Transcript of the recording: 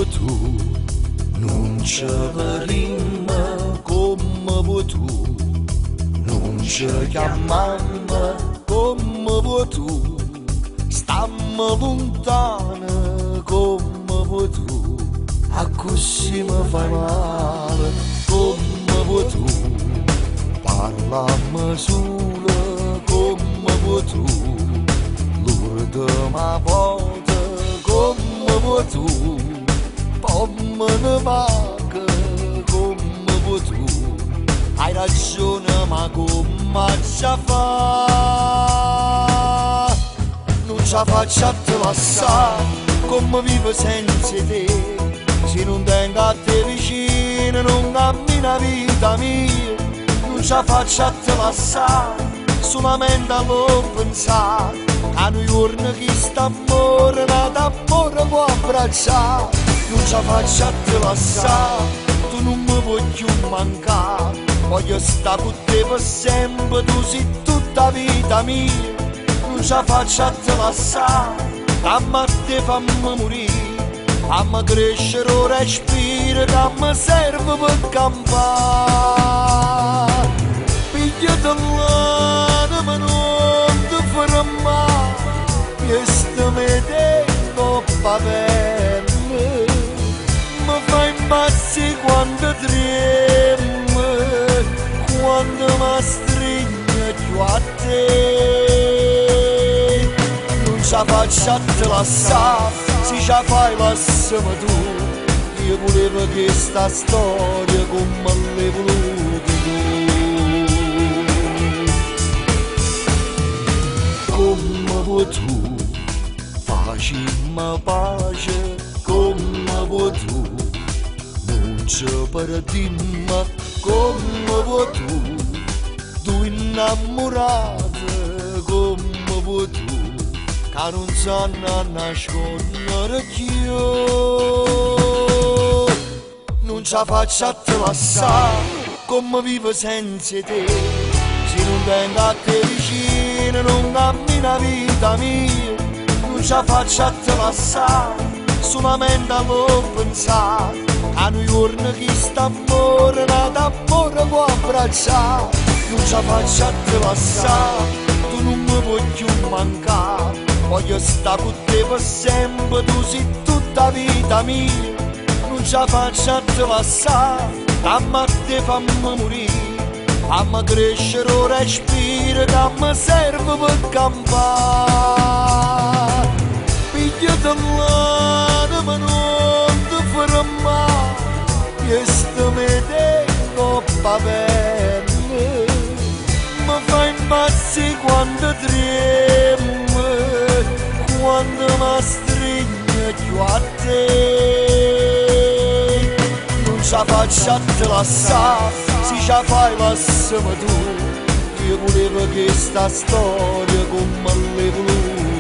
Vuò tu, nun ce vedimmo comme vuò tu, nun ce chiammammo comme vuò tu, stammo luntano comme vuò tu, accussì me fai male comme vuò tu, parlammo sulo comme vuò tu, l'urdema vota comme vuò tu, po' me ne vaco comme vuò tu, hai ragione ma comme aggia fa'? Nun ce 'a faccio a te lassà, comme vivo senza 'e te, si nun tengo a te vicino nun cammina 'a vita mia, nun ce 'a faccio a te lassà, sulamente a lo pensà, ca nu juorno chist'ammore n'ato ammore può abbraccià, nun ce 'a faccio a te lassà, tu nun me può cchiù mancà, voglio sta cu te pe sempe, tu si tutta 'a vita mia, nun ce 'a faccio a te lassà, damme a te famme murì, famme crescere 'o respiro ca me serve pe campà. Pigliate l'anema, nun te fermà, viesteme 'e te 'ncopp' 'a pelle, me fai impazzì quando triemme, quando m'astrigne cchiù a te. Nun ce 'a faccio a te lassà, si ce 'a fai lassame tu, io vulevo chesta storia comme l'hê vuluta tu. Comme vuò tu, facimmo pace comme vuò tu, nun ce perdimmo comme vuò tu, duje 'nnammurate comme vuò tu, ca nun s'hanno annasconnere cchiù. Nun ce 'a faccio a te lassà, comme vivo senza 'e te, si nun tengo a te vicino nun cammina 'a vita mia, nun ce 'a faccio a te lassà, sulamente a lo pensà, ca nu juorno chist'ammore n'ato ammore può abbraccià, nun ce 'a faccio a te lassà, tu nun me può cchiù mancà, voglio sta cu te pe sempe, tu si tutta 'a vita mia, nun ce 'a faccio a te lassà, damme a te famme murì, famme crescere 'o respiro ca me serve pe campà. Pigliate l'anema, nun te fermà, viesteme 'e te 'ncopp' 'a pelle, me fai impazzì quando triemme, quando m'astrigne cchiù a te. Nun ce 'a faccio a te lassà, si ce 'a fai lassame tu, io vulevo chesta storia comme l'hê vuluta.